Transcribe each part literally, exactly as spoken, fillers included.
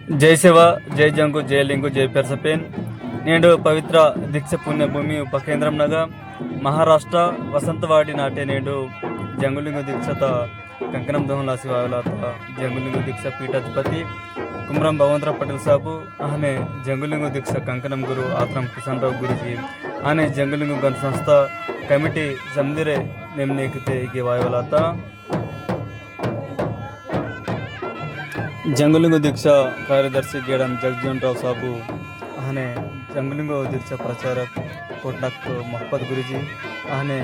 जय सेवा, जय जंगु, जय लिंगु, जय पेरसपेन। नेंडु पवित्र दीक्षा पुण्यभूमि उपकेंद्रम नगा महाराष्ट्र वसंतवाड़ी नाटे नेंडु जंगुलिंगु दीक्षाता कंकणम दोहन लासी वावलाता जंगुलिंगु दीक्षा पीठाधिपति कुमरम भगवंतराव पटेल साहबु, अहने जंगुलिंगु दीक्षा कंकणम गुरु आत्रम किशन राव गुरुजी, अहने जंगुलिंगु गण संस्था कमिटी समदिरे नेमने किते इगे वावलाता। जंगुलिंगु दीक्षा कार्यदर्शी गेडम जगजीवन राव साबु, अहने जंगुलिंगु दीक्षा प्रचारक कोटनाक मोहम्मद गुरुजी, अहने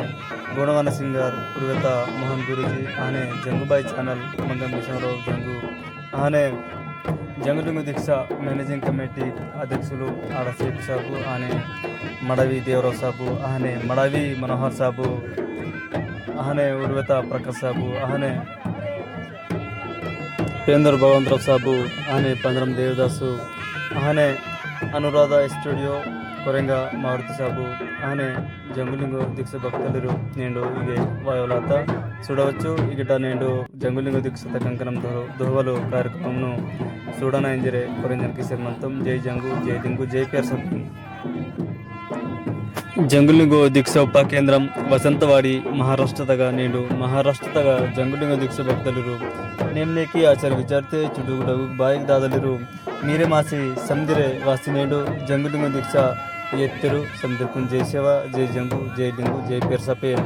गोंडवाना सिंगर उर्वेता मोहन गुरुजी, अहने जंगुबाई channel मंगम किशन राव जंगु, अहने जंगुलिंगु दीक्षा managing committee अध्यक्षुलु आड़ा शेख साबु, अहने मड़ावी देवराव साबु, अहने मड़ावी मनोहर साबु, अहने उर्वेता प्रकाश साबु, अहने पेंदर भगवंतराव साबु, अहने पंदरम देवदासु, अहने अनुराधा studio कोरेंगा मारुति साबु, अहने जंगुलिंगु दीक्षा भक्तलुरु नेंडु इगे वायवलाता सुडवच्चु। इगटा नेंडु जंगुलिंगु दीक्षाता कंकणम दो-, दोहवलु कार्यक्रमनु सुडना इंजरे कोरेंजन किसेर मंतम। जय जंगु, जय लिंगु, जय पेरसम। जंगुलिंगो दीक्षा उपा केंद्रम वसंतवाड़ी महाराष्ट्र तगा नेंडु महाराष्ट्र तगा जंगुलिंगो दीक्षा भक्तलुरु नेमने की आचार विचारते चुडुगुडगु बाइक दादलुरु मीरे मासी समदिरे वासी नेंडु जंगुलिंगो दीक्षा येत्तरु समदिरकुन जय सेवा, जय जंगु, जय लिंगु, जय पेरसापेन।